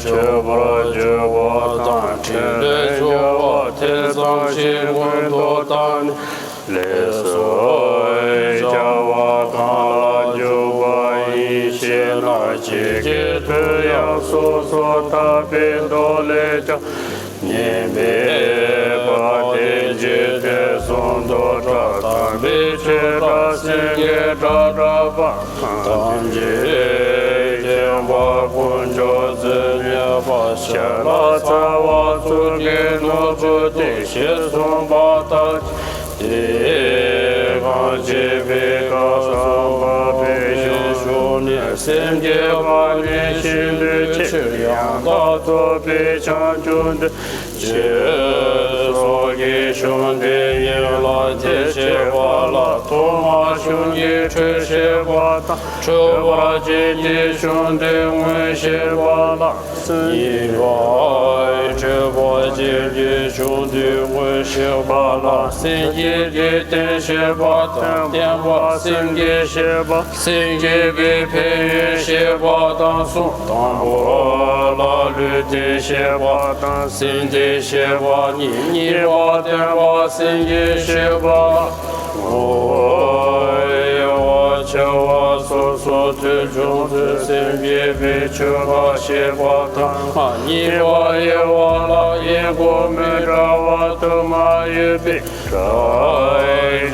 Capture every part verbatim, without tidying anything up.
མཆོད་པར་བརྗོད་པ་དང་ཕྲིན་ལས་བཅོལ་བ་ཐེ་ཚོམ་ཞིག་ཀུན་ཏུ་བཏང་ནས། ལས་སུ་བྱ་བ་གང་ལ་འཇུག་པ་ཡིན་ཞེ་ན། ཇི་སྐད་དུ་ཡང་སོ་སོར་ཐར་པའི་མདོ་ལས་ཀྱང་། སྙིང་པོའི་བ་དན་འཇིག་རྟེན་གསུམ་དུ་གྲགས། དམ་པའི་ཆོས་སྒྲ་སེང་གེའི་སྒྲ་སྒྲོགས་པ། ཐམས་ཅད་མཁྱེན་པ་དཀོན་མཆོག་ཇི་སྙེད་པ། ཞལ་ལག་ཚ་བ་གཙུག་གི་ནོར་བུ་སྟེ། ཞེས་གསུངས་པ་ལྟར། དེ་གང་བྱེད་པའི་སྐབས་སུ་འཕགས་པའི་ཞིང་བཞུགས་ནས། སེམས་བསྐྱེད་པ་ནི་ཤིན་ཏུ་ཆེ། ཡང་དག་རྫོགས་པའི་བྱང་ཆུབ་འདོད། ཅེས་སོགས་ཀྱི་གཞུང་འདི་ཉིད་ལ་དེ་བྱེད་པ་ལ་ཐོག་མར་གཞུང་གི་འཕྲོས་བཤད་པ་དང་། འཕྲོས་པ་ཅན་གྱི་གཞུང་འདི་དངོས་བཤད་པ་ལ། གཉིས་པ་འཕྲོས་པ་ཅན་གྱི་གཞུང་འདི་དངོས་བཤད་པ་ལ། སེམས་བསྐྱེད་ཀྱི་རྟེན་བཤད་པ་དང་། བརྟེན་པ་སེམས་བསྐྱེད་བཤད་པ། སེམས་བསྐྱེད་པའི་ཕན་ཡོན་བཤད་པ་དང་གསུམ། དང་པོ་ལ་ལུས་རྟེན་བཤད་པ་དང་། སེམས་རྟེན་བཤད་པ་གཉིས། གཉིས་པ་བརྟེན་པ་སེམས་བསྐྱེད་བཤད་པ། དབྱེ་བ་ཕྱེ་བ་སོ་སོར་ཐོས། བྱུང་ཚུལ་སེམས་བསྐྱེད་པའི་ཆོས་འགའ་བཤད་པ་དང་། གཉིས་པ་དབྱེ་བ་ལ་དབྱེ་སྒོ་མི་འདྲ་བ་དུ་མ་ཡོད་པས། སྒྲ་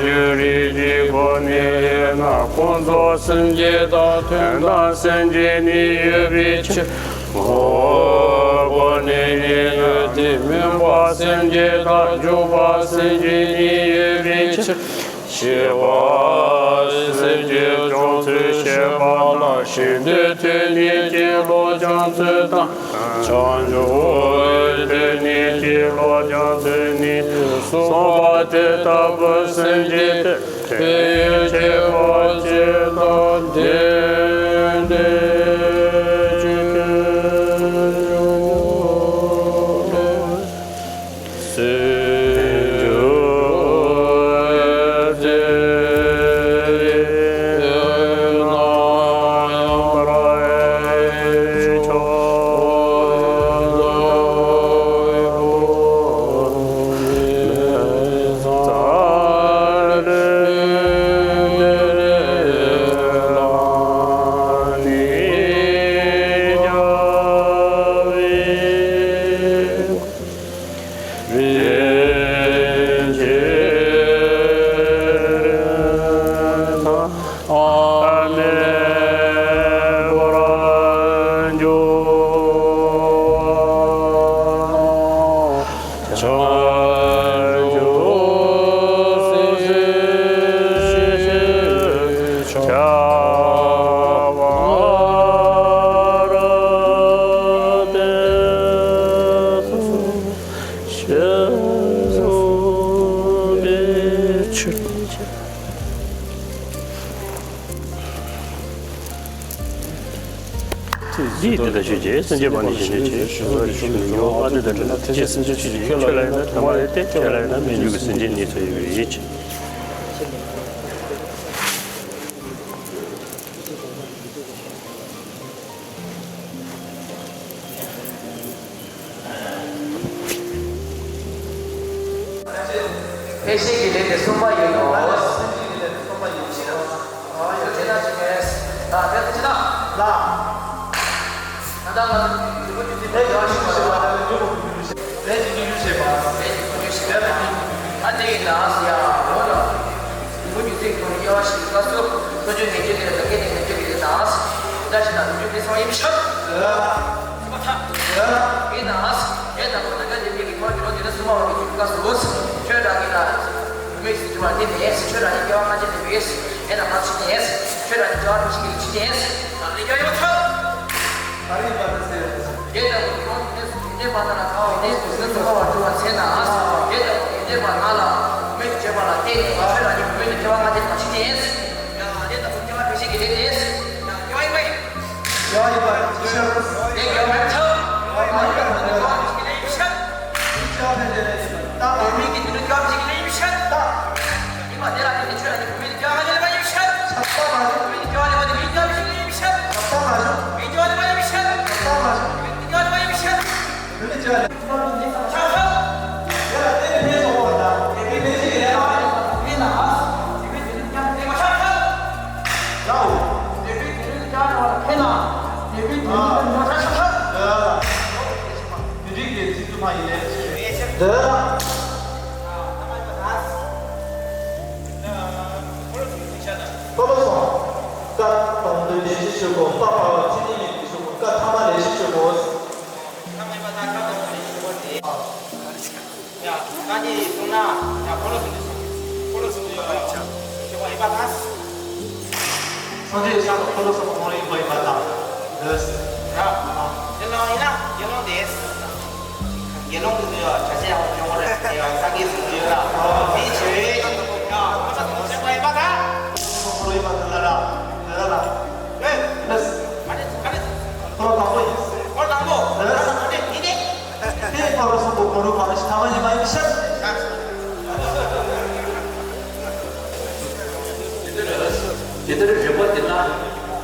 ཡི་རིགས་ཀྱི་སྒོ་ནས་དབྱེ་ན། ཀུན་རྫོབ་སེམས་བསྐྱེད་དང་། དོན་དམ་སེམས་བསྐྱེད་གཉིས་ཡོད་པའི་ཕྱིར། སྒོ་ནས་གཉིས་ཡོད་དེ། སྨོན་པ་སེམས་བསྐྱེད་དང་། འཇུག་པ་སེམས་བསྐྱེད་གཉིས་ཡོད་པའི་ཕྱིར། ཞེས་པ་སེམས་བསྐྱེད་བྱུང་ཚུལ་བཤད་པ་ལ། ཤིན་ཏུ་དོན་གཉེར་གྱི་བློ་སྦྱང་ཚུལ་དང་། བྱང་ཆུབ་དོན་གཉེར་གྱི་བློ་སྦྱང་ཚུལ་ནི། གསུངས་པ་དེ་ལྟ་བུ་སེམས་བསྐྱེད་དེ། ཕན་ཡོན་བསྐྱེད་པ་བཅས་དང་ལྡན་ཏེ། འདི་དེ་ལྟར་ཞུས་རྗེས། སེམས་ཅན་མ་ཎི་བཞེས་ནས་བྱས། ཞི་བ་རིགས་ཤུགས་ནས་ཡོང་། ཨ་ཏི་དང་འདྲ་ན་ཐེག་ཆེན་སེམས་ཅན་ཆོས་ཀྱི། ཁྱོད་ལ་ཡོད་ན་དམ་པ་ལས་ཏེ། ཁྱོད་ལ་ཡོད་ན་མི་འགྱུར་གྱི། སེམས་ཅན་ཉིད་ཚོ་ཡོད་པའི་ཡིད། ཕལ་ཆེར་གྱི་ལས་དེ་གསུམ་པ་ཡིན་ནོ། ཨ་ཡོད་ཅི་ན་ཅི་ནས། ད་དེ་ཅི་ན་ལ། ད་ལྟ་ང་ཚོ་ལུས་པོ་རྒྱུ་མཚན་དེ་ཡག་ཤོས་མ་རེད་པ། ལས་ཀྱི་རྒྱུ་ཡུལ་བྱེད་པ། ལས་ཀྱི་རྒྱུ་ཡུལ་བྱེད་པ། ཨ་དེ་ཡིན་ན་ཡ་ལོ་ལ། ལུས་པོ་རྒྱུ་མཚན་གྱི་ཐོག་ནས་དབྱེ་བ་ཞིག་ལ་སོ། སོ་བཅོས་ངེས་བཅོས་དེ་ལ་དགེ་ནས་ངེས་བཅོས་ཀྱི་རེད་ན། ད་ཞིག་ན་ལུས་རྒྱུ་དེ་ཚང་ཡིན་ཤག་ཡིན་ན། ཡིན་ན་ཁོ་ན་ག་དེ་མིག་གི་ཐོག་གི་ལོ་དེ་ནི་སུ་མ་བ་གི་ཀ་སོ། ཁྱོད་རང་གི་ན་མིག་སུ་བ་དེ་མེད། ཁྱོད་རང་གི་སྐྱེ་བ་སྔ་ཕྱི་དེ་མེད། ཡིན་ན་མ་ཕྱི་ནས། ཁྱོད་རང་གི་སྐྱེ་བ་ཕྱི་གི་ཕྱི་ནས། ད་ལས་ཀ་ཡོད་ཐལ། ད་རེས་པ་དེ་ཟེར། དེ་ལྟ་བུ་ཁྱོད་དེ་སུ་དེ་འདྲའི་པ་ན་ལ་ཁ་བ་དེ་སུ་སུ་མ་བ་འགྲོ་བ་ཚེ་ན། དེ་ལྟ་བུ་དེ་འདྲའི་པ་ན་ལ་མིག་བྱེད་པ་ལ་བརྟེན་ནས་ཁྱོད་རང་གི་བུ་མོ་དེ་སྐྱེ་བ་སྔ་ཕྱི་དེ་མ་ཕྱི་ནས། ཡ་དེ་ལྟ་བུ་སྐྱེ་བ་ཕྱི་གི་རེད་དེ། ཡ་སྐྱེ་བ་ཡིན་པས། ཡ་ཡིན་པ་ཡིན་ཤག་དེ་ཡོད་མ་ཐག་ཡོད་མ་ཡིན་པ་ཡིན་ཤག་ཡིན་ཤག་ཕལ་ཆེར་ཡིན་ཤག་ད་མི་མིག་གི་དུས་ལ་སྐྱོབ་ཅིག་ཡིན་ཤག་ད་ཡིན་པ་དེ་ལ་དེ་ནི་ཆོས་ལ་ནི་བུད་མེད་སྐྱོབ་ལེན་པ་ཡིན་ཤག་ཆབ་ཏ་མ་བྱུང་། བུད་མེད་སྐྱོབ་ལེན་པ་དེ་མི་སྐྱོབ་ཅིག་ཡིན་ཤག་ཆབ་ཏ་མ་བྱུང་། མི་སྐྱོབ་ལེན་པ་ཡིན་ཤག་ཆབ་ཏ་མ་བྱུང་། བུད་མེད་སྐྱོབ་ལེན་པ་ཡིན་ཤག་བུད་མེད་སྐྱོབ་ལེན། ཆབ་ཏ། དེ་ལ་དེ་ནི་ཕན་ཐོགས་པ་དང་དེ་ནི་ཕན་ཅིག་ཡིན་ལ། ཡིན་ན་ཨ་སི་བུད་མེད་དེ་ནི་སྐྱོབ་ལེན་པ་ཆབ་ཏ། ཡའོ། དེ་བས་དེ་རིང་ལ་བཅར་བ་ལ་ཕན་ན། དེ་བས་དེ་རིང་ལ་ཉོ་ཆ་ཆ་ཆ། འདི་རིགས་དེ་ཚིག་ཏུ་མ་ཡིན་ལས་ཞེས། འདི། ཕོ་ལོ་སོང་། ཀ་དང་པོ་ལས་ཤིག་ཞུ་གོ། པ་པ་བ་ཚིག་གཉིས་ཡིན་ཞུ་གོ། ཀ་ཐ་མ་ལས་ཤིག་ཞུ་གོ། ཡ། ད་འདི་གསུངས་ན་ཡ་འཁོར་ལོ་གསུམ་དུ་སོང་། འཁོར་ལོ་གསུམ་དུ་ཡོད་པ་ཡིན་པ་དང་། སངས་རྒྱས་ཤར་དང་འཁོར་ལོ་གསུམ་ཁོང་རང་ཡིན་པ་ཡིན་པ་དང་། ལོས། ཡ། དེ་ལ་ཡིན་ན་དགེ་སློང་དེ། དགེ་སློང་དེ་ཚོ་ཡ་བྱ་བྱེད་ཡག་པོ་ཡོང་བ་རེད། དེ་ཡང་སངས་རྒྱས་གསུངས་ཡོད་ལ། དེའི་ཕྱིར་ཡ་འཁོར་ལོ་གསུམ་དུ་སོང་བ་ཡིན་པ་དང་། འཁོར་ལོ་ཡིན་པ་དེ་ལ་ར། དེ་ལ་ར། ལོས། ག་རེ་ག་རེ། འཁོར་ལོ་དང་པོ་ཡིན། འཁོར་ལོ་དང་པོ། ལོས། དེ་ནི་དེ། དེ་ཕ་རོལ་གསུམ་པོ་གང་རུང་མ་ཞིག་ཐ་མ་ཉི་མ་ཡིན་ཤག་དེ་ལྟར་རིགས་པ་འདི་ལ་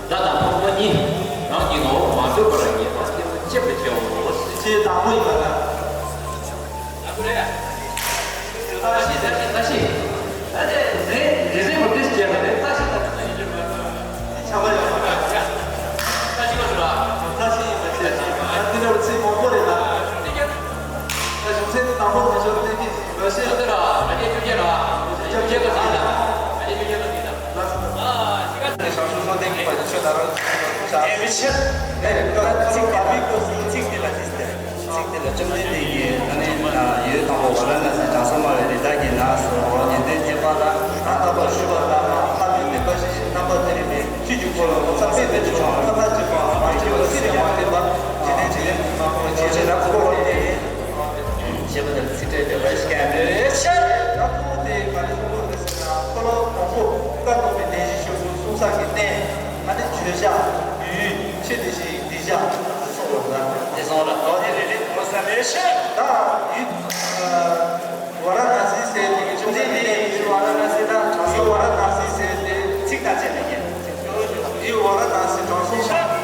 བརྡ་དང་ཕུང་པོ་གཉིས་རང་གི་ངོ་བོ་མ་གྲུབ་པར་ངེས་པ་དེ་ཚོ་དཔྱད་པའི་ཕྱིར་རོ། ཅེས་དང་པོ་ཡིན་པ་དང་། ལ་པོ་རེད། ད་ཤི་ད་ཤི་ད་ཤི། ཨ་ནི་རེ་རེ་རེ་མོ་དེ་སྐྱེ་བ་རེད། ད་ཤི་ད་ཤི་ད་ཤི་ཡོད་མ་རེད། ད་ཤི་མ་ཤི་ལ། ད་ཤི་ཡིན་པ་ཤི་ད་ཤི། ད་དེ་འདྲ་བ་ཚིག་མང་པོ་རེད་ད། ད་གཞུང་ཚན་དེ་དང་པོ་དེ་ཚོ་གཏན་འཁེལ་ཞིག་མ་ཤེས། ད་ལྟ་ར་ང་ཚོའི་ཆོས་རྒྱལ་ལ། ཆོས་རྒྱལ་གྱི་ཟིན་ད། ང་ཚོའི་ཆོས་རྒྱལ་གྱི་ཟིན་ད། ལགས་སོ། ཨ་ཤི་ཀ་ནས་ཞང་ཞུང་བསམ་གཏན་གྱི་བར་དུ་ཆོས་ད་རང་ཚོ་ཡོད་ཤག་ཡོད་ཤག་ཨེ་ད་ཚིག་དེ་ལ་ཚིག་དེ་ལ་ཟིན་ཏེ། ཚིག་དེ་ལ་བཅོམ་ལྡན་འདས་ཀྱིས་ཨ་ནི་ཡུལ་དང་པོ་ཝཱ་ར་ཎཱ་སི་བྲམ་ཟེ་སྨྲ་བའི་རི་དྭགས་ཀྱི་ནགས་སུ་ཉན་ཐོས་བརྒྱད་པ་ལ་གང་དག་པར་ཞུས་པ་ལྟར་ལྷ་མིའི་ནུས་པ་ཞིག་རྣམ་པར་དབྱེ་བའི་ཆོས་ཀྱི་འཁོར་ལོ་ཚངས་པའི་མེ་ལྕེ་བྱུང་བ་ལྟར་གཅིག་པའམ་མ་སྐྱེས་པ་སྲིད་པའི་དབང་བསྟན་པ་འཇིག་རྟེན་འཇིག་རྟེན་དུ་མ་འཁོར་བའི་ཆོས་ཅན་ལ་འཁོར་བ་སྟེ། ཞེས་པ་ལྟར་ཚིག་ཕྲད་བརྗོད་པ་ཞིག་ཀྱང་མེད་པའི་ཕྱིར། ཡང་ཁོ་བོ་དེ་ག་རེ་གསུང་གི་ཡོད་ཟེར་ན། འཁོར་ལོ་དང་པོ་བཀའ་གདམས་པའི་བདེན་བཞིའི་ཆོས་སྐུ་གསུང་ས་གི་རྟེན། ཨ་ནི་བརྗོད་བྱ་ཡུལ་ཕྱི་དེ་བཞིན་གདུལ་བྱ་གསུངས་པ་འདྲ། དེ་སོང་ལ་ད་དེ་རེ་རེ་གོ་ས་མེད་ཕྱིར། ད་ཡུལ་ཝཱ་ར་ཎཱ་སི་ཟེར་དེ་གི་ཆུ་ཚན་དེ་ཡུལ་ཝཱ་ར་ཎཱ་སི་ད་བྲམ་ཟེ་ཝཱ་ར་ཎཱ་སི་ཟེར་དེ་ཚིག་དང་བཅས་ནས་ཡིན། ཡུལ་ཝཱ་ར་ཎཱ་སི་དྲང་སྲོང་ཆགས།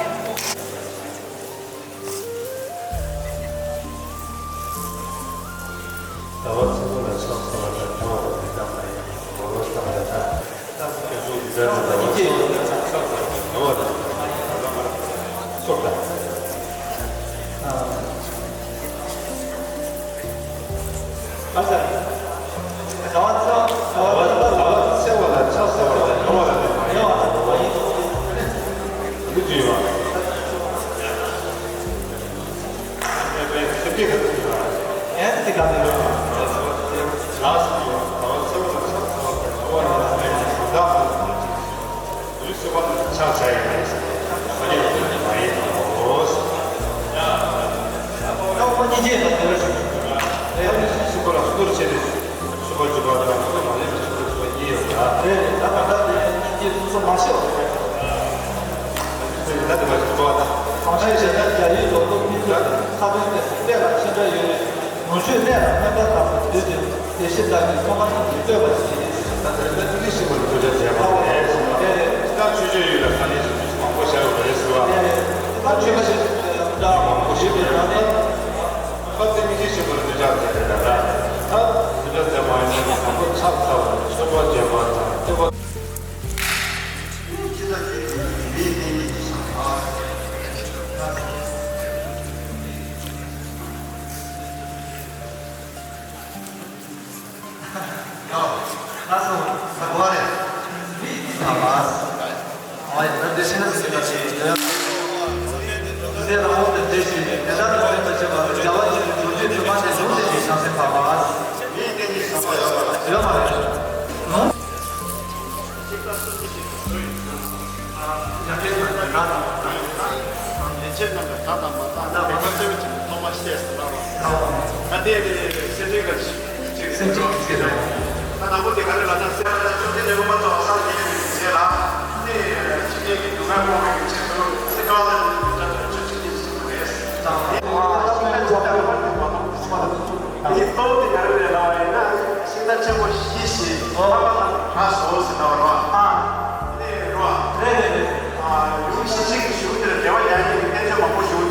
ཟླ་བ་ཆེན་པོ་ལ་ཕྱག་འཚལ་བ་དང་། ཉེ་བར་མི་འདའ་བ་ཡིན། མ་ལོག་ལྟ་བ་དང་། རྟག་ཏུ་རྒྱལ་པོའི་ཡུལ་འདྲ་ན། ཟླ་བ་ཆེན་པོ་ལ་ཕྱག་འཚལ་བ་དང་། ཉེ་བར་མི་འདའ་བ་ཡིན། སོགས་དང་། ཨ་ཙི། ཟླ་བ་ཚེས་པ་ལ་ཕྱག་འཚལ་བ་དང་། ཉེ་བར་མི་འདའ་བ་ཡིན། འདི་བྲིས་པ། ཨེ་པའི་ཚེ་ཏི་ཁ་ཏི་ཁ། ཨེ་ཏི་ཁ་ཏི་ཁ། ལགས་སོ། ཟླ་བ་ཚེས་པ་ལ་ཕྱག་འཚལ་བ་དང་། ཉེ་བར་མི་འདའ་བ་ཡིན། ཟླ་བ་ཚེས་པ་ལ་ཕྱག་འཚལ་བ་དང་། གང་ཤེས་པ་རེད། གང་ཤེས་ཞེ་ན་རྒྱ་ཡིག་ལོ་ཏོག་སྨིན་གྲོལ་ཁ་ཏོན་ཏེ་གཏད་ལ་ཆེ་འདྲ་ཡོད་རེད། ནོར་བཅོས་གནས་ལ་སྨན་པ་དམ་པ་བསྡུས་ཏེ་དེ་བཞིན་བདག་གིས་ཐོག་མ་ཐམས་ཅད་བསྟོད་པར་བྱེད། ད་དེ་ལྟར་ཏིང་ངེ་འཛིན་ཆེན་པོ་ལ་ཐུགས་རྗེ་མཛད་པ་རེད་ཟེར་བ། ད་ཆོས་སྤྱོད་ཡུལ་ལ་ས་གནས་སུ་མང་པོ་བཞག་ཡོད་པ་རེད་ཟེར་བ། ད་ཆོས་པ་ཞིག་འདྲ་མང་པོ་ཞིག་ཡོད་པ་རེད། ད་ཏིང་ངེ་འཛིན་ཆེན་པོ་ལ་ཐུགས་རྗེ་མཛད་པ་རེད། ད་ད་ཐུགས་རྗེ་མཛད་པ་ཡིན་ན་དང་པོ་ཕྱག་འཚལ་བ་མཆོད་པ་བརྗོད་པ་དང་བསྟོད་པ། ཡན་ཆད་རྣམས་ལ་བདག་དང་མ་བདག་ལ་བརྩེ་བའི་ཚུལ་ཐོག་མར་བཤད་ཟིན་པ་རོ། ད་དེ་ནི་སེམས་ཅན་གྱི་ཚིག་སེམས་ཅན་གྱི་ཚིག་རེད། ད་དང་པོ་དེ་ག་རེ་ལབ་ན་སེམས་ལ་བཅོམ་ལྡན་འདས་མངོན་པར་རྫོགས་པར་སངས་རྒྱས་པའི་རྗེས་ལ་ནི་ཕྱི་རྒྱལ་གྱི་སྡུག་བསྔལ་སྤོང་བའི་ཆེད་དུ་སེམས་ཁམས་ལ་ནི་ཆོས་ཆོས་ཆོས་ཆོས་ཆོས་ཆོས་ཆོས་ཆོས། དེའི་སྟོབས་དེ་ག་རེ་རེད་ལབ་པ་ཡིན་ན། ཤིང་རྟ་ཆེན་པོ་བཞི་ཞིག་ཨོ། ཐ་མ་ལ་ཧྲ་སོ་ཟེར་ན་རོ། ཨ། དེ་རོ། རེད་རེད་རེད། ཨ། ཡུམ་ཤིང་ཤིང་གི་གཞུང་དེར་དགེ་བ་རྒྱག་མཁན་གྱི་བསྟན་བཅོས་མང་པོ་བྱུང་།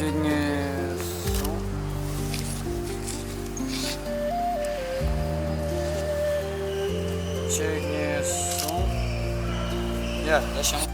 གཅིག་གཉིས་གསུམ། གཅིག་གཉིས་གསུམ། ཡ། ད་བཞག་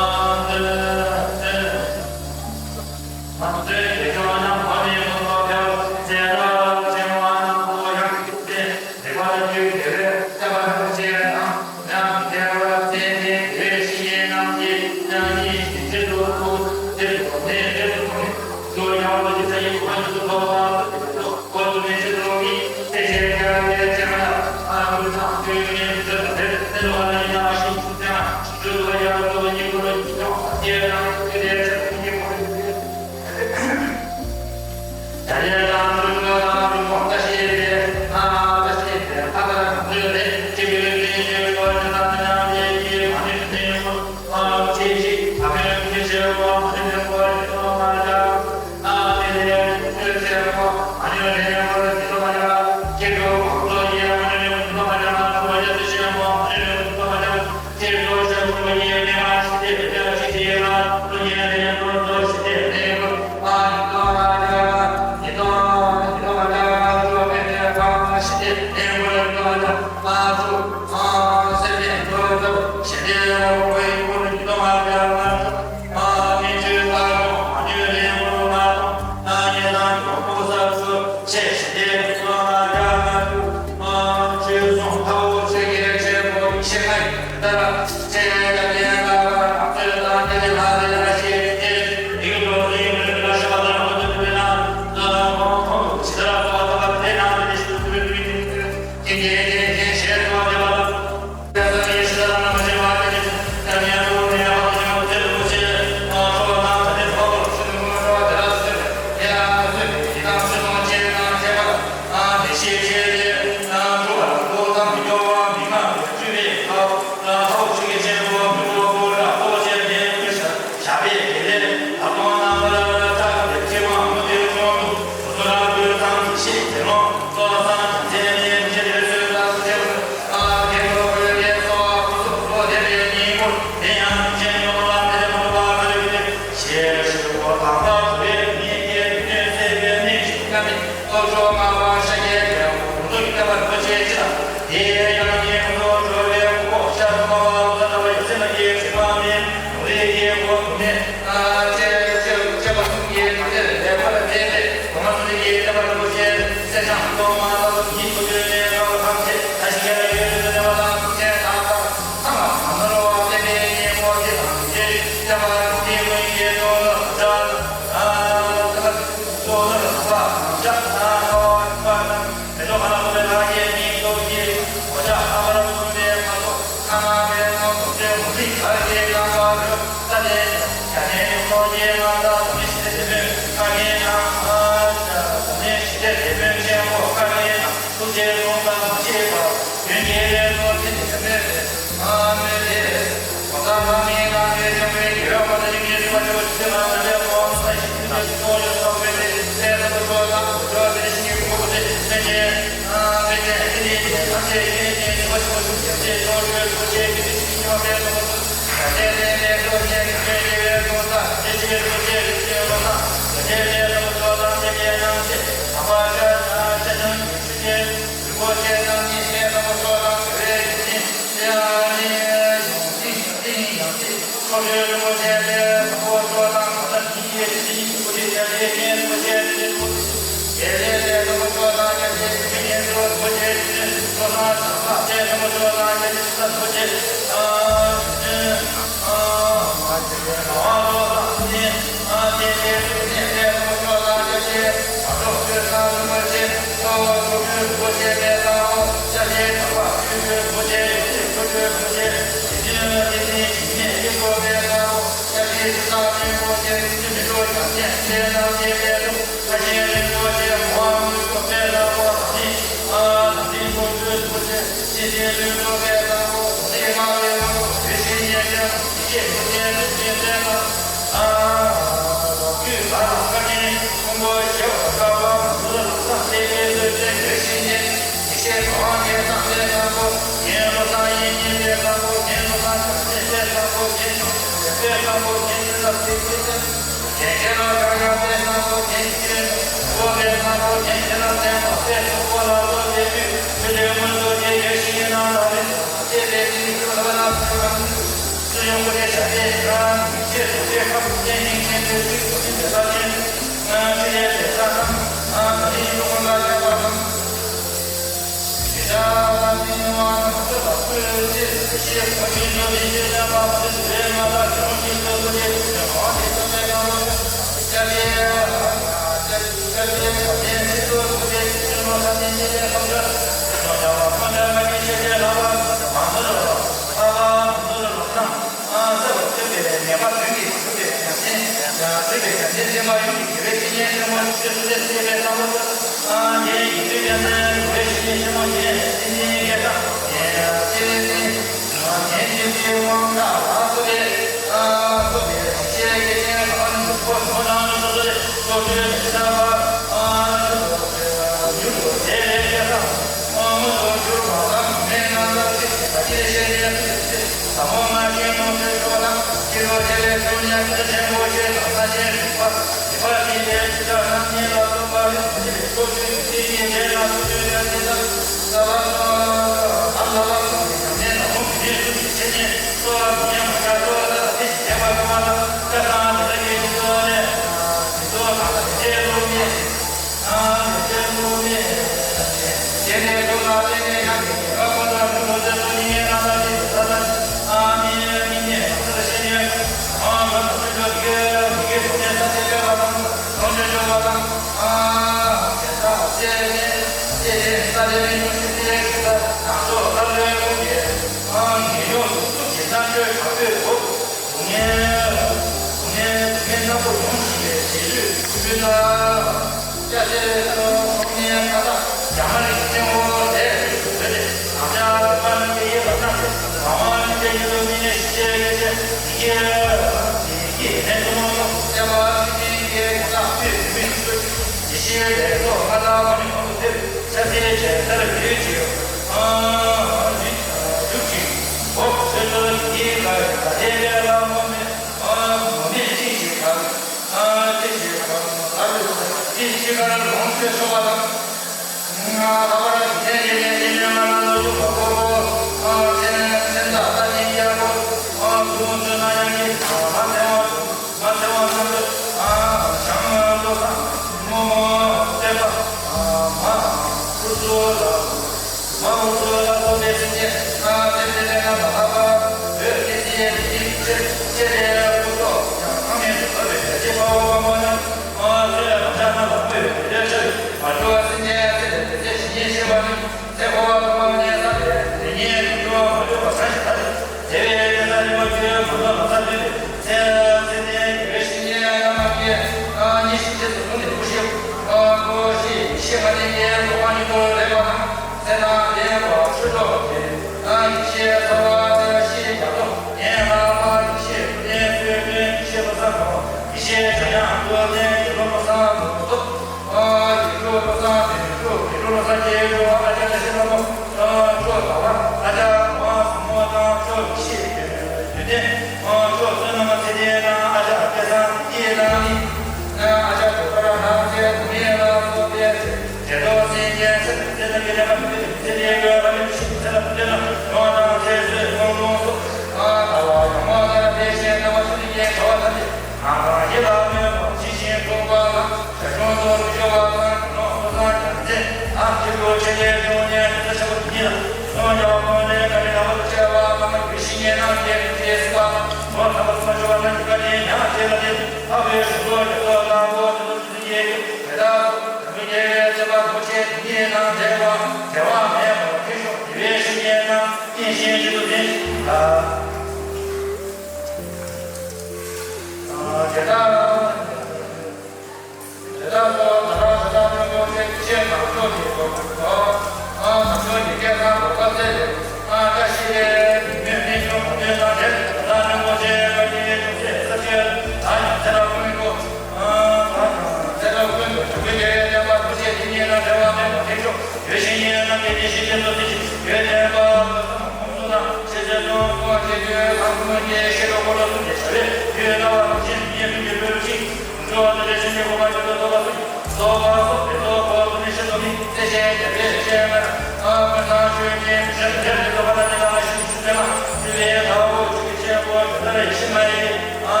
ཡོད་ཤེས་ཉེ་རྣམས་ཀྱི་ནད་གཞི་ཅན་དུ་ཐུག་ཅིང་ཡོད་དེ་པ། ཁོང་ཚོ་དང་ཤེས་བྱ་ཚོ་ཁོང་ཁྱེད་ཚོའི་ཁང་ཁུངས་ཀྱི་ཤེས་རབ་འཁོར་ལོ་གསུམ་གྱི་བྱ་བའི་ཡོད་ལ་བ་ཅན་ཉེ་མི་འགྱུར་བའི་ཅིང་འགྲོ་བ་དང་ལས་ཅན་གྱི་གོ་འཕང་མྱུར་དུ་ཐོབ་པ་སོགས་ཀྱི་རྫོགས་པ་སོགས་པའི་ཚོགས་འཁོར་དུ་ནི་ཤེས་རྟོགས་ཀྱི་ཚེ་ཤེས་བྱ་བའི་ཤེས་ངར་ཨ་མི་ཐང་ཆོས་ཀྱི་མི་ཤེས་མི་ཤེས་པའི་རྫོགས་པ་དང་ནི་ལ་ཤུགས་ཤུགས་ལས་མ་ཞུ་བའི་ཟླ་བོ་ཆུ་ཆེན་པོ་ཇི་ལྟར་ཡེ་ཤེས་མ་ཡིན་ཨ་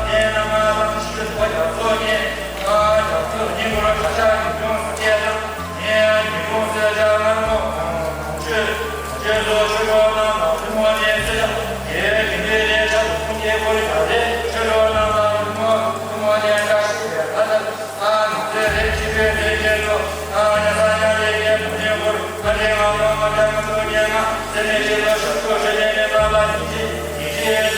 དེ་ན་མ་དང་ཤི་ལུས་པ་རྒྱ་མཚོ་ཉིད། ཨ་རྒྱ་མཚོ་ཉིད་མགོར་ཁ་ཤ་ཉིད་སྐྱོང་སུ་སྐྱེས་དང་། ཉིད་ཀུང་སེ་ཇ་ང་མོ་ཆོས་ཆོས་སོ་ཆོས་གྲོགས་རྣམས་ལ་ཐུན་མོང་ལྡན་ཚེ་ཡང་དེའི་རྒྱུ་འབྲས་ལས་ཆ་དུ་ཁུངས་སྐྱེལ་སྐོར་ཡང་དེ་ཆོས་གྲོགས་རྣམས་ལ་ཐུན་མོང་ཐུན་མོང་ལྡན་བཀྲ་ཤིས་པའི་ཁ་ཟས་ཨ་ནི་ཚེ་རིང་ཆེ་བའི་ལས་ཀྱི་ལོ་ཨ་ཉ་ས་ཉ་ལས་ཀྱི་མུ་ནེ་སྐོར་ཨ་ནི་ང་ལོ་ང་ལ་ང་ཚོ་ཉེ་ང་སེམས་ནས་ཆེ་ལོ་ཞབས་ཏོག་ཞེ་ལས་མེད་པ་ལ་ཉིན་བྱེད།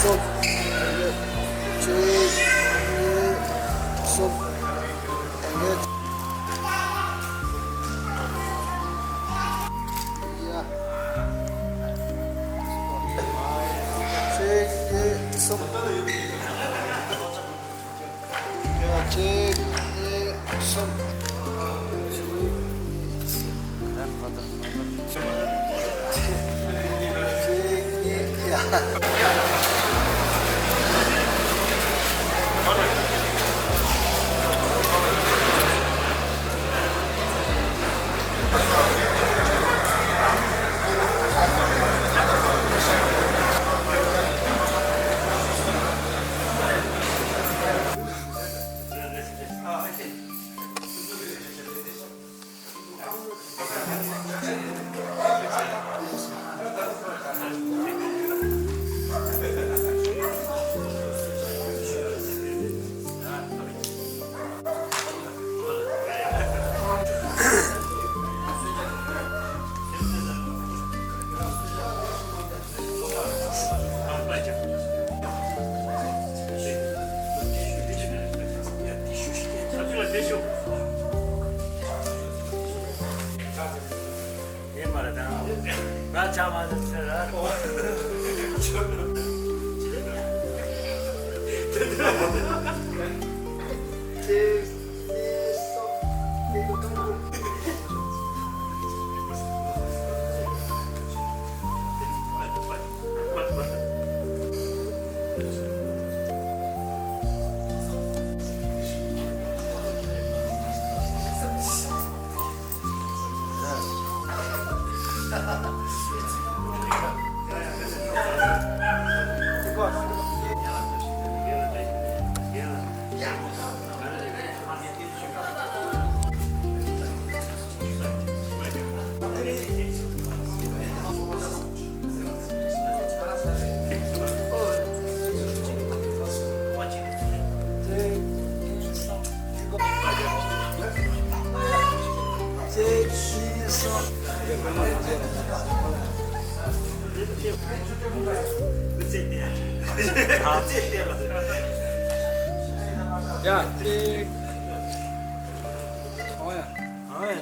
གསུམ། གཅིག་གཉིས། གསུམ། ཡ། གཅིག་གཉིས། གསུམ། ཡ། གཅིག་གཉིས། གསུམ། གཅིག་གཉིས། གཅིག་གཉིས། ཡ། ཡ།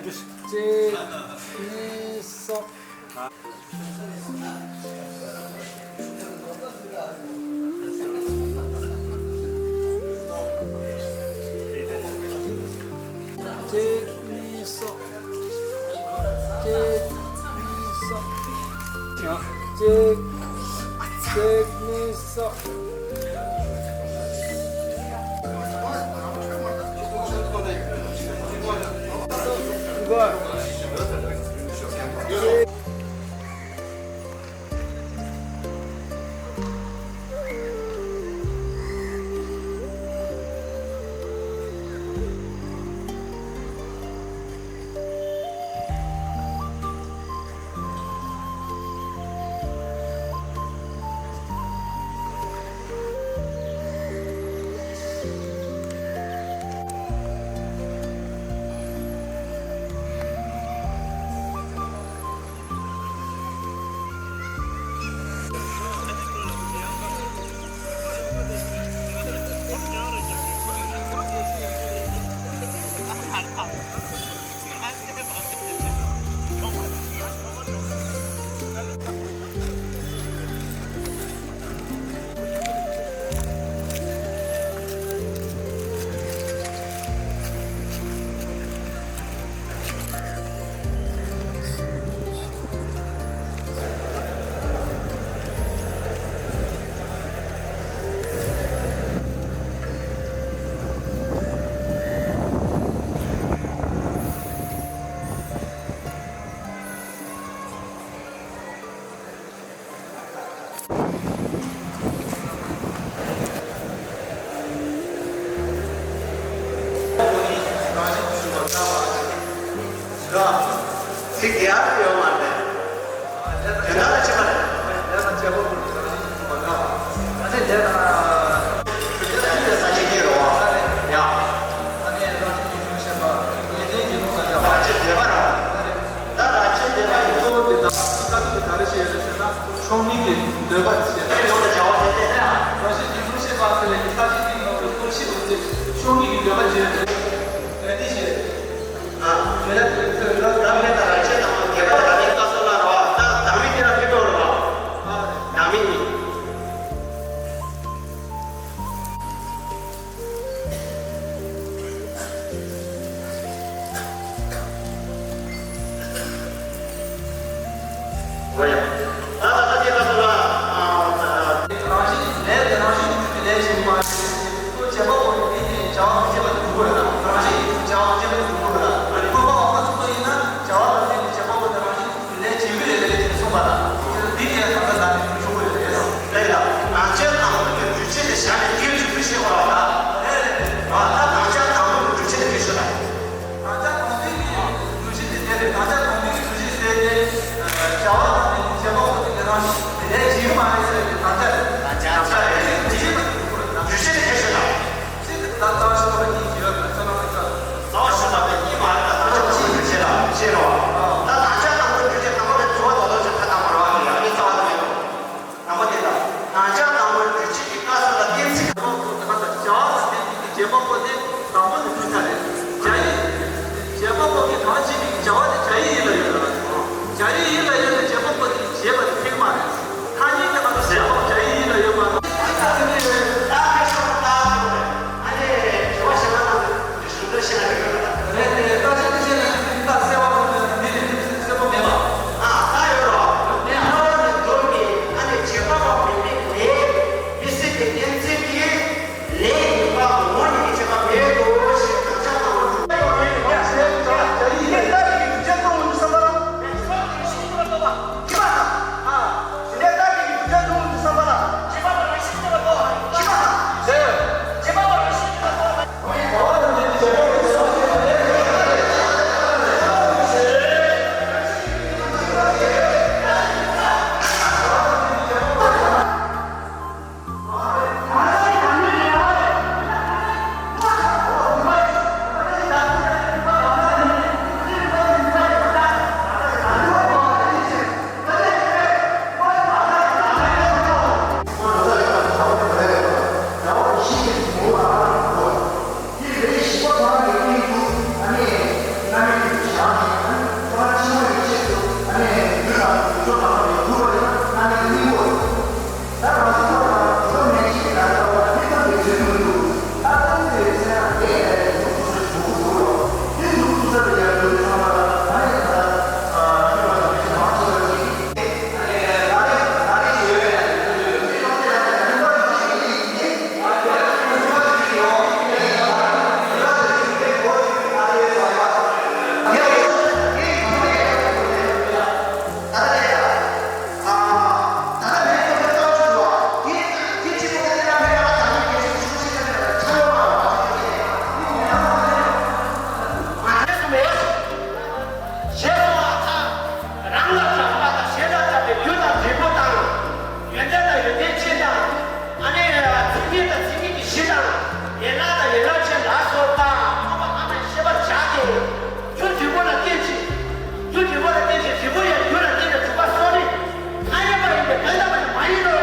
གཅིག་གཅིག་གཉིས། གསུམ། གཅིག་གཉིས། གསུམ། གཅིག་གཉིས། གསུམ། ཡ། གཅིག་གཅིག་གཉིས། གསུམ། ཚིག་དེ་ཡང་ཡོད་མ་རེད། དོན་དག་ལ་ཕྱེ་མ་རེད། ལས་དང་བྱེད་པ་པོ་ནི་རང་བཞིན་གྱིས་མ་འགགས་པ། ད་ལྟའི་ལས་དང་། ཡོད་ཚད་ཡིན་པའི་ས་བཅད་གཉིས་རེད་བ། ཡ། ད་ནི་རང་བཞིན་གྱིས་སྐྱེ་བ་ཤེས་པ། ཡོན་ཏན་གྱི་ལུགས་དང་བཞག་པ། རང་བཞིན་བདེན་པ་རེད། ད་རང་བཞིན་བདེན་པ་ཡིན། གཙོ་བོ་དེ་དག་ས་ཁུལ་དུ་ག་རེ་བཤད་ཡོད་རེད་ཟེར་ན། ཕྱོགས་མིན་གྱི་འདོད་པ་བྱེད། དེ་ཡོངས་ལ་བྱ་བ་དེ་ལས་ན། རང་བཞིན་གྱིས་སྐྱེ་བ་ཤེས་པ་ཟེར་བའི་ས་བཅད་གཉིས་ནང་དུ་སྐྱེ་བ་ཤེས་པ་དེ་ཕྱོགས་མིན་གྱི་འདོད་པ་བྱེད་ཡོད་རེད། ཡོན་ཏན་བཤད། ལས་བྱེད་ཀྱི་ཡོད་ལས་ལས་ཀྱི་གསུངས་པ་དང་། དེ་ལ་དེའི་ཡང་ད་ལྟ་ལ་ནི་ཆོག་གི་རེད་ཟེར། ལས་ལ་ང་ཚོའི་ནང་དུ་གི་འགྲུལ་བྱེད་དེ་བཞག་ནས་དེའི་འགྲུལ་བྱེད་ཁོ་ར་ལ། རེད་རེད་རེད། ང་ད་ང་ཚོའི་ནང་དུ་གི་འགྲུལ་བྱེད་དེ་དེ་ཤོད་ད། ང་ཚོའི་ནང་དུ་གི་འགྲུལ་བྱེད་དེ་དེ་རེད། ང་ཚོའི་ནང་དུ་གི་འགྲུལ་བྱེད་ཟེར་ཏེ། བྱ་བ་དང་ལས་ཀྱི་བྱེད་པ་པོ་དེ་གི་རང་བཞིན་དེ་ལས་བྱེད་ཀྱི་མ་རེད་ཟེར་ཏེ། ང་ཚོའི་ནང་དུ་གི་འགྲུལ་བྱེད་དེ་དེ་ཤོད་ད། ད་ལྟ་ཞིག་ལ་ཡིན་གྱི་ཡོད་པའི་ཚོད་དཔག་གི་ཚོད། རྩ་བ་ཤེས་པ་དེ་གཉིས་མ་རེད། ད་ལྟ་ཅི་འགྲུལ་བྱེད་ལ་ཤེས་རོགས། ད་ང་ཚོའི་ནང་དུ་འགྲུལ་བྱེད་དང་པོ་ལ་དྲི་བ་དོགས་དོགས་ཅིག་ཁ་བཏང་མ་རེད་བ། དེ་ཡང་མི་རྩ་བ་དེ་མེད་དོ། དང་པོ་དེ་དང་། ང་ཚོའི་ནང་དུ་འགྲུལ་བྱེད་ཀྱི་སྐབས་སུ་ལ་གཏན་ཚིགས། བྱ་བ་དང་ལྡན་པའི་བྱེད་པ་པོ་དེ་དང་པོ་ནས་འགྲུལ་ཚར་རེད། བྱ་ཡུལ། བྱེད་པ་པོ་གིས་གང་བྱེད་པའི་བྱ་བ་དེ་བྱ་ཡུལ་ཡིན་ལ་ཡོད་རེད། བྱ་ཡུལ་ཡིན་ལ་ཡོད་པའི་བྱེད་པ་པོ་དེ་བྱེད་པ་དེ་ཕིག་མ་རེད། ཐ་སྙད་དེ་མ་གཏོགས་བྱེད་པ་བྱ་ཡུལ་ཡིན་ལ་ཡོད་པ། ད་ཁ་ཤས་ལ་ད་ཁ་ཤས་ལ་ད་ཁ་ཤས་ལ། ཨ་ནི་དྲི་བ་བཤད་ན་ད་དེ་ཞུ་འདོད་ཤེས་ན་ཡོད་ཡོད་ད། རེད་དེ། ད་ཅི་ཅི་ལ་ད་གསལ་བ་ད་འདི་ལས་འདི་གསལ་པོ་མེད་པ། ཨ་ད་ཡོད་རོ། ནས་ཧ་ར་ནས་འདོར་ནས། ཨ་ནི་བྱེད་པ་པོ་མིན་པའི་ལས་མི་སྲིད་པའི་གཏན་ཚིགས་ཀྱིས་ལས་ཡིན་པ་ངོ་ནས་བྱེད་པ་མེད་དོ་ཞེས་ང་ཚོའི་ནང་དུ་འགྲོ་བ་ཡོད་མེད་ཀྱང་ཞེས་བྱ་བྱ་ཡིན་ལས་ལྟ་བའི་རྒྱུ་རྐྱེན་གཏོང་བའི་བསམ་པ་ལ། ཁྱི་མ་དང་། ཨ། ཞི་ལས་ལྟ་བའི་རྒྱུ་རྐྱེན་གཏོང་བའི་བསམ་པ་ལ། ཁྱི་མ་དང་རང་བཞིན་གྱི་བདག་པོ། ཁྱི་མ་དང་། ཟེར། ཁྱི་མ་དང་རང་བཞིན་གྱི་བདག་པོ། ཞེས་གསུངས་པ་ལ་ཐ། རང་ལ་བཞག་པ་དང་གཞན་ལ་བཞག་པའི་རྒྱུ་དང་འབྲས་བུ་དང་། ཡོན་ཏན་དང་ཡོན་ཏན་ཅན་དང་། ཨ་ནི་མཚན་ཉིད་དང་མཚན་ཉིད་ཀྱི་གཞི་དང་། ཡན་ལག་དང་ཡན་ལག་ཅན་ལ་སོགས་པ་སྟོང་པ་སྔ་མ་ཡི་ཤེས་པར་བྱ་སྟེ། རྒྱུ་འབྲས་བུ་ལ་བརྟེན་ཅིང་། རྒྱུ་འབྲས་བུ་ལ་བརྟེན་ཅིང་འབྲས་བུ་ཡང་རྒྱུ་ལ་བརྟེན་པའི་དྲུག་པ་སོགས་ནི། ཐ་སྙད་པ་ཡིན་པས་དོན་དམ་པར་མ་ཡིན་ནོ།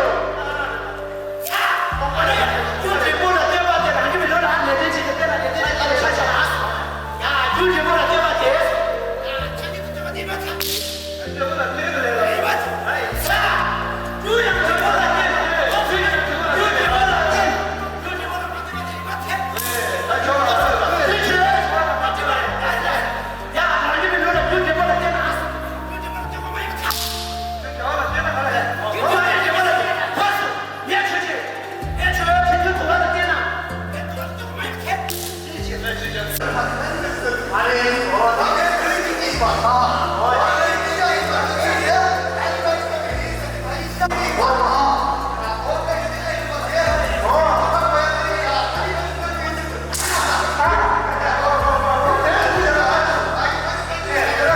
རྒྱུ་འབྲས་བུ་ལ་ལྟོས་པ་དེ་རང་རྒྱུ་མེད་ལུགས་ལ་ལས་དོན་ཅན་དུ་བསྟན་ལ་ལས་དོན་ཅན་ལ་ལས་ཆ་ཆ་ལ། ཡ། རྒྱུ་འབྲས་བུ་ལ་ལྟོས་པ་དེ། ཡ། ཐ་སྙད་དུ་ལྟོས་པ་དེ་མ་ཚད། རྒྱུ་འབྲས་བུ་ལ་ལྟོས་པ་དེ་མ་ཚད། རྒྱུ་ཡང་འབྲས་བུ་ལ་ལྟོས་པ་དེ་མ་ཚད། རྒྱུ་འབྲས་བུ་ལ་ལྟོས། རྒྱུ་འབྲས་བུ་ལ་མ་ལྟོས་པ་དེ་མ་ཚད། ད་ཁྱོད་ལ་ལྟོས་པ་དེ་མ་ཚད། ཡ། རང་རྒྱུ་མེད་ལུགས་ལ་རྒྱུ་འབྲས་བུ་ལ་ལྟོས་ན། རྒྱུ་འབྲས་བུ་ལ་ལྟོས་པ་མ་ཡིན་པ་ཐལ། རྒྱུ་འབྲས་བུ་ལ་ལྟོས་ན་ལ་ལས། ཁོ་སོ། ངས་ཆོས་ཅན། ངས་ཆོས་ཅན་རྒྱུ་དུ་བ་ལ་བརྟེན་ན། ངས་དུ་བ་ལ་ལྟོས་པ་མ་ཡིན་པ་ཐལ། ཞེས་བྱས་ནས་ཞེས་བྱ། ཨ་ལས། འོ་ད་ངས་ཁོའི་ཀྱི་ཉིད་པ་དང་། འོ་ཡ་ལས་ཀྱི་ཡ་ཡིན་པ་ཞེས་བྱས། ཨ་ཡིན་པ་ཡིན་པ་མི་ཡིན་ཟེར་ཏེ་མ་ཡིན་ས་མི་འོ་དང་། འོ་ད་ཡིན་ཡ་ཡིན་པ་དེ། འོ་ད་ཁོ་ཡ་དེ་ཡ་ཨ་ཡིན་པ་ཡིན་པ་མི་ཡིན་ཟེར་ཏེ། ཨ་ཡིན་པ་ཡིན་པ་དེ།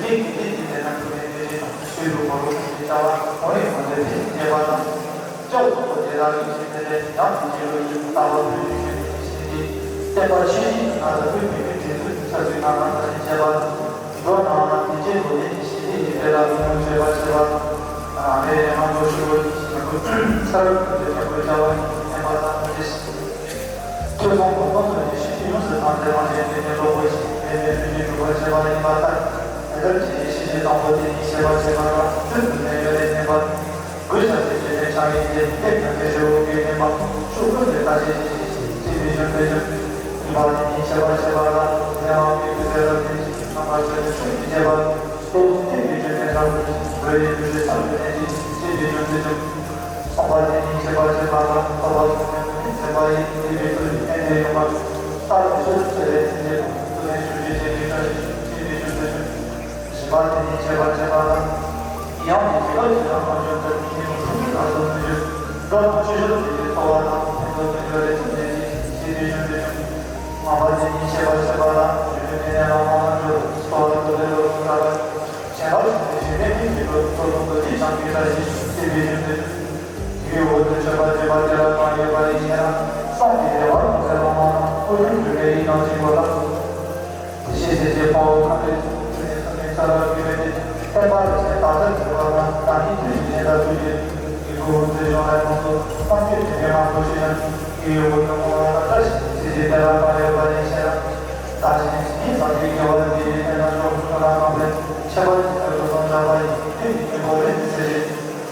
རིག་གནས་ཀྱི་གནས་ཀྱི་དེ་ན་ཐུག་ནས་དེ་རིགས་དང་ཆོས་ལུགས་མ་རུང་གི་ལྟ་བ་གོང་ནས་གོང་དུ་འཕེལ་ནས་པ་དང་། སྐྱབས་སུ་དེ་ལ་རིགས་ཀྱི་དེ་ལས་ཡང་དེ་ཆོས་ལུགས་ཀྱི་ལྟ་བ་བོད་ཀྱི་ཆོས་ཀྱི་ཞིག་སྟེ། བསྟན་པ་ཆོས་བཞིན་དུ་ན་ད་བོད་ཀྱི་མི་དེ་ཚོས་ཚ་ཚུལ་ནང་ལ་ད་ནི་བྱས་པ་དང་། མདོར་ན་དེ་རྗེས་ལོ་ནས་ཞི་བདེ་ཡི་དེ་ལ་ལུང་བྱས་པ་བྱས་པ་དང་། རང་རེ་ཡང་ལོ་ཤུ་ལོ་ཡིན་ཞིང་ཚ་རུ་དེ་ལ་ཁྱབ་པའི་བྱ་བ་ཡིན་ནས་པ་དང་དེ། ཐོས་བསམ་སྒོམ་གསུམ་སོགས་ཀྱི་ཤེས་བྱ་ཡོངས་སུ་དང་ལྡན་པ་ཞིག་དེ་ནས་སློབ་དཔོན་ཞིག་དེ་ནས་ཐུགས་རྗེ་འགྲུབ་པར་བྱེད་པ་ཡིན་པ་ལྟར། དེ་ལྟར་བྱས་ནས་ཤེས་བྱའི་དང་པོ་དེ་ཉིད་བཤད་པར་བྱེད་པ་ལ་ཚུལ་དུ་ནས་ཡོད་པའི་བསྟན་པ། དགོས་བྱ་ཟེར་བྱས་པའི་ཕྱག་ཡིན་ཏེ། ཐེག་དང་ཐེག་ཆེན་དབུ་མའི་བསྟན་པ་ཕྱོགས་ཀུན་ནས་ལྟ་ཞིབ་བྱེད་ཅིང་དེ་ལས་བྱུང་བའི་བྱུང་ཡིན་པ་དེ་ཉིད་བཤད་པར་བྱེད་པ་ལ་ལས་དབང་གི་དུས་གསལ་ལ་བརྟེན་ཅིང་རྣམ་པར་དཔྱོད་པའི་ཕྱོགས་ཀྱི་བྱེད་པ། སྟོབས་ཐེག་པའི་བརྒྱུད་པའི་ལམ་དུ་འགྲོ་བའི་རྒྱུ་འབྲས་ཐམས་ཅད་ལྡན་ཅིང་ཐེག་པའི་རྒྱུ་འབྲས་འབྱུང་། སྟོང་པ་དེ་ཉིད་ཤེས་པར་བྱེད་པ་ལ་རྟོག་པ་ཚུལ་ཁྲིམས་ཀྱི་མཚན་མ་ཡིས་བསྡུས་པའི་ཚུལ་གྱིས་བསྟན་ཏེ་ཡོད་པ། ལྟ་བའི་ཕྱིར་དུ་བྱ་བའི་མཚན་ཉིད་དང་ཐུགས་ལྡན་ཆོས་ཀྱི་རྗེ་ཉིད་བཀྲ་ཤིས་ཤིང་ཐེག་པའི་རྒྱུ་འབྲས་འབྱུང་། བཞི་པ་དེ་ཉིད་ཤེས་པར་བྱེད་པ་ལ། ཡང་ནི་ཇི་ལྟར་ཇི་ལྟར་སྔར་བྱུང་དུ་ཉིད་ཀྱི་ཐུགས་ཀྱི་རང་བཞིན་དུ་འགྱུར། མདོར་ན་ཆོས་ཕྱིར་དུ་ཡི་འཚོ་བ་དང་ཕན་ཚུན་དུ་འབྲེལ་བའི་ཚུལ་ལྡན་ཅིང་ཤེས་པའི་རྒྱུ་འབྲས་འབྱུང་། ལྔ་པ་དེ་ཉིད་ཤེས་པར་བྱེད་པ་ལ་རྒྱུ་འབྲས་དེ་ནས་ལམ་མང་ལ་འགྲོ་འཚོ་བ་དུ་ལེ་ལོ་ལ་ལྟ་བ། གཞན་ལ་གཞུག་ནས་གཞན་ཕན་གྱི་འགྲོ་འགྲོ་ལུགས་དུ་དེ་བྱང་གི་བཀྲ་ཤིས་ཤིང་ཐེག་པའི་རྒྱུ་འབྲས། དེའི་འོག་ཏུ་མཆོད་པ་བྱེད་པ་དེ་ལ་གང་ཡོད་པ་ཡིན་ཞེ་ན། བསམ་གྱིས་བདེ་བར་མ་ཟད་ལ་མ་ན་ཨོ་རྒྱན་འབྲུ་མེད་ཡིད་དང་གཅིག་པ་ལ། དེ་བཞིན་གཤེགས་པའི་དཔའ་བོ་ཁམས་པའི་ཚོགས་ཀྱི་གནས་སུ་ནི་ས་ལ་བརྒྱུད་པའི་དེ་བསྟན་པ་རིན་ཆེན་དག་ཆར་གྱུར་པ་ན་ད་ནི་དུས་ཀྱི་གཞན་དག་ཚུལ་གྱིས་ཀྱི་གུ་རུ་མཛེས་ལྗོངས་ལ་ཡོངས་སུ་བསམ་བརྗོད་དེ་འདྲའི་མང་པོ་ཞིག་ཡང་དེའི་འོག་ཏུ་མོ་བ་དང་བཀྲ་ཤིས་ཚེ་གཅིག་དེ་ལ་མ་ཡོད་པ་ཡིན་ཞེ་ན། ད་ཅི་ནས་ཉིད་ཟག་བཅས་དགེ་བ་འདི་ཡི་དེ་ན་ཤོག་ཁོ་ན་ཁམས་པའི་ཁྱད་པར་གྱི་ཚུལ་དུ་སོང་བྱ་བ་ཡིན་དུས་ཀྱི་གོ་བའི་ཚེ་རེད།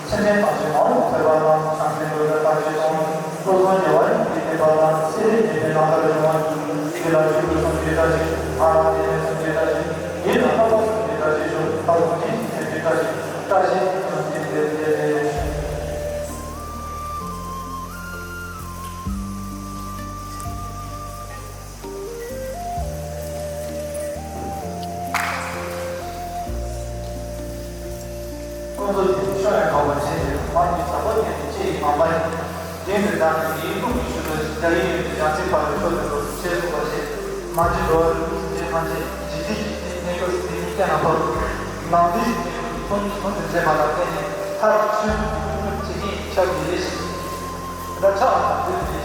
སེམས་ཅན་ཐམས་ཅད་མ་འོངས་ཚེ་བ་དང་བྱང་སེམས་འགྲོ་བའི་བར་གྱི་སྟོང་ཉིད་སོ་སོ་རྒྱལ་བ་ཡི་གེ་ལྟེ་བ་དང་སེ་རའི་རྒྱལ་པོའི་ནམ་མཁའ་རུ་བྱུང་བ་ཡི་གེ་ལ་ཆོས་སྐུ་སུམ་བརྒྱའི་བཀྲ་ཤིས་ཨ་ར་དེ་ནས་སུམ་བརྒྱའི་བཀྲ་ཤིས་ཡིད་ལ་ལྷག་པ་སུམ་བརྒྱའི་བཀྲ་ཤིས་ཤོག་ལྷག་པ་སུམ་བརྒྱའི་སེམས་ཀྱི་བཀྲ་ཤིས་བཀྲ་ཤིས་སུམ་བརྒྱའི་བཀྲ་ཤིས། ཁོང་ཚོ་དེ་ནི་ཤོ་ཡང་གང་བ་བྱས་ཏེ་མ་གི་ཟ་པོ་དེ་ནི་ལྕེ་ཡི་མ་པ་ཡིན། དེ་ནི་བདག་ནི་ཡིན་ལུགས་ཀྱི་ཤུ་ཏོ་ཞིག་རྒྱ་ཡིན་ཡོད་དེ་ཡང་ཚིག་པ་ལ་ཤོ་དེ་ལོ་ཞེས་གསུངས་པ་ཞེས་མ་ཅི་འགྲོ་བ་ལུགས་ཀྱི་ལྕེ་མ་ཅི་ཇི་སྲིད་ཀྱི་ལྕེ་གནས་སྐབས་སུ་དེ་ཉིད་སྐྱེ་ན་འཕགས་ལུགས་ནང་དུ་ཞིག་གནས་སྐབས་ཀྱི་ཚོགས་གཉིས་ཚོགས་འཛིན་མཛད་པ་ལ་བརྟེན་ནས་མཐར་ཆོས་ཀྱི་ལུགས་ཀྱི་ལྕེ་ཉིད་ཆགས་ཀྱི་ལས་ཤིག་ད་ཆ་ལ་དུས་ཀྱི་